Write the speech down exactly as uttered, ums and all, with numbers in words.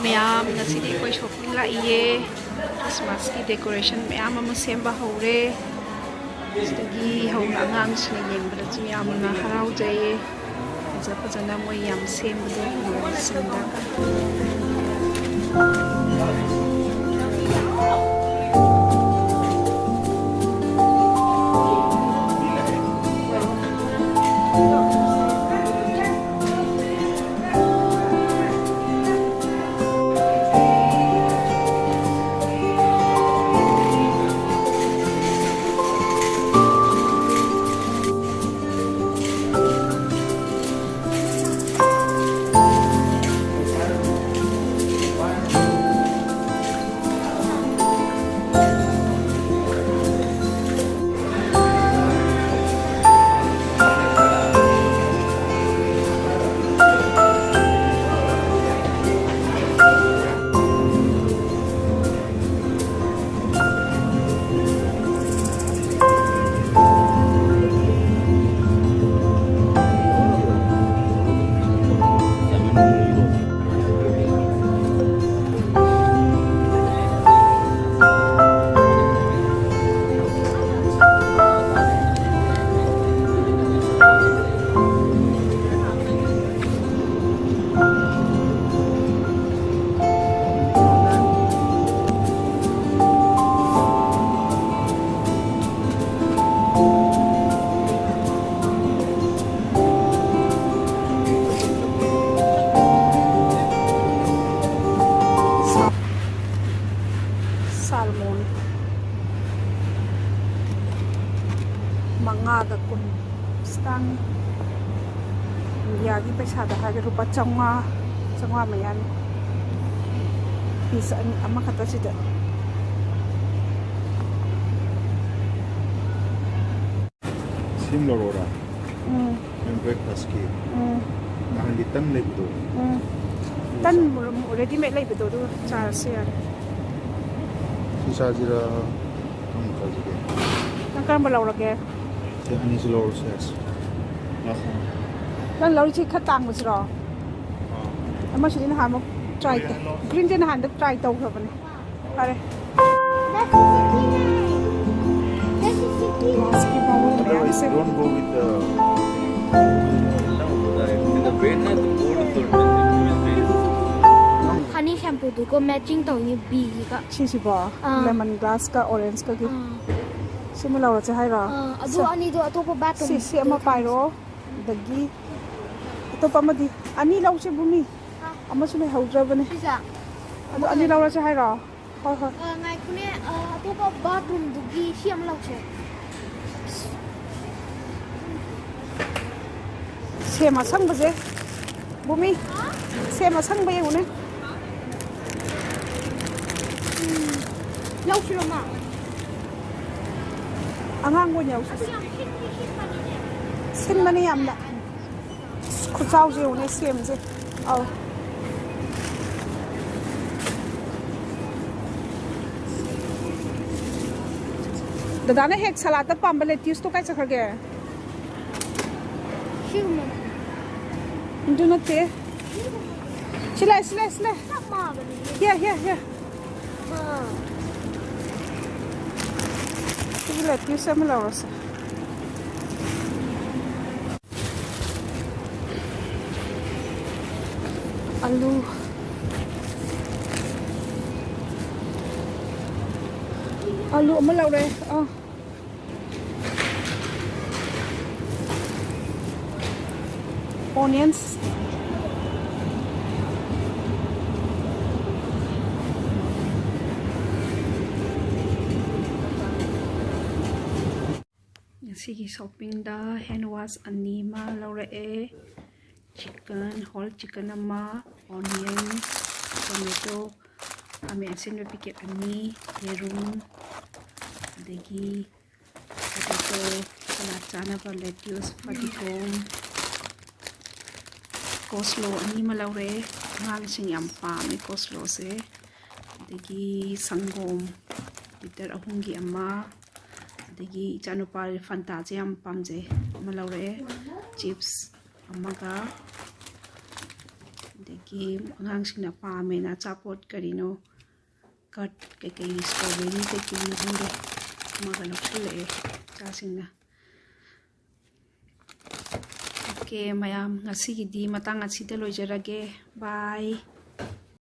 ꯃꯌꯥꯝ, ꯉꯁꯤꯗꯤ ꯑꯩꯈꯣꯏ shopping ꯂꯥꯛꯏꯌꯦ꯫ Christmas ꯀꯤ decoration ꯃꯌꯥꯝ ꯑꯃ ꯁꯦꯝꯕ ꯍꯧꯔꯦ꯫ ꯁꯤꯗꯒꯤ ꯍꯧꯅ ꯑꯉꯥꯡꯁꯤꯡꯅ ꯌꯦꯡꯕꯗꯁꯨ ꯌꯥꯝꯅ ꯍꯔꯥꯎꯖꯩꯌꯦ꯫ ꯐꯖ ꯐꯖꯅ ꯃꯣꯏ ꯌꯥꯝ ꯁꯦꯝꯕꯗꯣ ꯎꯕꯁꯤꯡꯗ꯫ Salmon ꯃꯉꯥꯒ ꯀꯨꯟ꯫ ꯑꯁ, ꯇꯥꯡꯉꯤ꯫ ꯏꯟꯗꯤꯌꯥꯒꯤ ꯄꯩꯁꯥꯗ ꯍꯥꯏꯔꯒ ꯂꯨꯄꯥ ꯆꯥꯝꯃꯉꯥ, ꯆꯥꯝꯃꯉꯥ ꯃꯌꯥꯅꯤ꯫ Piece ꯑꯅꯤ, ꯑꯃꯈꯛꯇꯁꯤꯗ꯫ ꯁꯤꯝ ꯂꯧꯔꯛꯑꯣꯔꯥ? ꯎꯝ꯫ ꯅꯪ breakfast ꯀꯤ? ꯎꯝ꯫ ꯅꯍꯥꯟꯒꯤ ꯇꯟ ꯂꯩꯕꯗꯣ? ꯎꯝ꯫ ꯇꯟ ready-made ꯂꯩꯕꯗꯣ, ꯑꯗꯨ ꯆꯥꯔꯁꯨ ꯌꯥꯔꯦ꯫ ꯁꯤ ꯆꯥꯁꯤꯔꯥ? ꯀꯔꯝꯕ ꯆꯥꯁꯤꯒꯦ? ꯅꯪ ꯀꯔꯝꯕ ꯂꯧꯔꯒꯦ? ꯁꯤ ꯑꯅꯤꯁꯤ ꯂꯧꯔꯁꯦ꯫ ꯉꯥꯏꯈꯣ꯫ ꯅꯪ ꯂꯧꯔꯤꯁꯤ ꯈꯔ ꯇꯥꯡꯕꯁꯤꯔꯣ? ꯑꯥ꯫ ꯑꯃꯁꯤꯗꯤ ꯅꯍꯥꯟꯃꯨꯛ Try ꯇꯧ꯫ Green ꯁꯦ ꯅꯍꯥꯟꯗ try ꯇꯧꯈ꯭ꯔꯕꯅꯦ꯫ ꯐꯔꯦ꯫ That's a sticky knife. That's a sticky knife. Glass ꯀꯤ bowl Otherwise, ꯃꯌꯥꯝꯁꯦ꯫ Don't go with the. ꯍꯅꯤ ꯁꯦꯝꯄꯨꯗꯨꯒ ꯃꯦꯆꯤꯡ ꯇꯧꯅꯤ ꯕꯤꯒꯤꯒ꯫ ꯁꯤꯁꯤꯕꯣ ꯑꯥ꯫ Lemon glass ꯀ orange ꯀꯒꯤ꯫ ꯁꯤꯃ ꯂꯧꯔꯁꯦ ꯍꯥꯏꯔꯣ? ꯑꯥ, ꯑꯗꯨ ꯑꯅꯤꯗꯣ ꯑꯇꯣꯞꯄ ꯕꯥꯠꯔꯨꯝ꯫ ꯁꯤ ꯁꯤ ꯑꯃ ꯄꯥꯏꯔꯣ꯫ ꯑꯗꯒꯤ ꯑꯇꯣꯞꯄ ꯑꯃꯗꯤ ꯑꯅꯤ ꯂꯧꯁꯦ ꯚꯨꯃꯤ꯫ ꯑꯃꯁꯨ ꯂꯩꯍꯧꯗ꯭ꯔꯕꯅꯦ꯫ ꯁꯤꯁꯦ꯫ ꯑꯗꯨ ꯑꯅꯤ ꯂꯧꯔꯁꯦ ꯍꯥꯏꯔꯣ? ꯍꯣꯏ ꯍꯣꯏ꯫ ꯑꯥ, ꯉꯥꯏꯈꯣꯅꯦ, ꯑꯥ, ꯑꯇꯣꯞꯄ ꯕꯥꯠꯔꯨꯝꯗꯨꯒꯤ ꯁꯤ ꯑꯃ ꯂꯧꯁꯦ꯫ ꯁꯦꯝ ꯑꯁꯪꯕꯁꯦ꯫ ꯚꯨꯃꯤ꯫ ꯁꯦꯝ ꯑꯁꯪꯕ ꯌꯦꯡꯉꯨꯅꯦ꯫ ꯂꯧꯁꯤꯔꯣ ꯃꯥ? ꯑꯉꯥꯡꯕ ꯑꯣꯏꯅ ꯂꯧꯁꯤ꯫ ꯑꯁ, ꯌꯥꯝ ꯁꯤꯟꯗꯤ ꯁꯤꯟꯕꯅꯤꯅꯦ꯫ ꯁꯤꯟꯕꯅꯤ ꯌꯥꯝꯅ꯫ ꯈꯨꯆꯥꯎꯁꯦ ꯌꯦꯡꯉꯨꯅꯦ ꯁꯦꯝꯁꯦ꯫ ꯑꯧ꯫ ꯗꯗꯥꯅ ꯍꯦꯛ ꯁꯂꯥꯠꯇ ꯄꯥꯝꯕ lettuce ꯇꯣ ꯀꯥꯏ ꯆꯠꯈ꯭ꯔꯒꯦ? ꯁꯤꯒꯨꯝꯕ꯫ ꯑꯗꯨ ꯅꯠꯇꯦ꯫ ꯁꯤ ꯂꯩ, ꯁꯤ ꯂꯩ, ꯁꯤ ꯂꯩ꯫ ꯆꯞ ꯃꯥꯟꯅꯕꯅꯤ꯫ Here, here, here. ꯑꯥ꯫ ꯁꯤꯒꯤ lettuce ꯑꯃ ꯂꯧꯔꯁꯦ꯫ ꯑꯂꯨ꯫ ꯑꯂꯨ ꯑꯃ ꯂꯧꯔꯦ꯫ ꯑꯥ꯫ Onions꯫ ꯉꯁꯤꯒꯤ shopping ꯗ hand wash ꯑꯅꯤ ꯑꯃ ꯂꯧꯔꯛꯑꯦ꯫ Chicken, whole chicken ꯑꯃ, onion, tomato, ꯈꯥꯃꯦꯟ ꯑꯁꯤꯟꯕ packet ꯑꯅꯤ, ꯌꯦꯔꯨꯝ, ꯑꯗꯒꯤ potato, salad ꯆꯥꯅꯕ lettuce, ꯐꯗꯤꯒꯣꯝ, coleslaw ꯑꯅꯤ ꯑꯃ ꯂꯧꯔꯦ꯫ ꯑꯉꯥꯡꯁꯤꯡ ꯌꯥꯝ ꯄꯥꯝꯃꯦ coleslaw ꯁꯦ꯫ ꯑꯗꯒꯤ ꯁꯪꯒꯣꯝ litre ꯑꯍꯨꯝꯒꯤ ꯑꯃ, ꯑꯗꯒꯤ ꯏꯆꯥꯅꯨꯄꯥ Fanta ꯁꯦ ꯌꯥꯝ ꯄꯥꯝꯖꯩ, ꯑꯃ ꯂꯧꯔꯛꯑꯦ꯫ Chips ꯑꯃꯒ, ꯑꯗꯒꯤ ꯑꯉꯥꯡꯁꯤꯡꯅ ꯄꯥꯝꯃꯦꯅ ꯑꯆꯥꯄꯣꯠ ꯀꯔꯤꯅꯣ, ꯀꯠ ꯀꯩꯀꯩ, ꯁ꯭ꯇ꯭ꯔꯣꯕꯦꯔꯤ ꯀꯩꯀꯩꯅꯣ ꯈꯪꯗꯦ, ꯑꯃꯒ ꯂꯧꯁꯤꯜꯂꯛꯑꯦ ꯏꯆꯥꯁꯤꯡꯅ꯫ ꯑꯣꯀꯦ ꯃꯌꯥꯝ, ꯉꯁꯤꯒꯤꯗꯤ ꯃꯇꯥꯡ ꯑꯁꯤꯗ ꯂꯣꯏꯖꯔꯒꯦ꯫ ꯕꯥꯏ꯫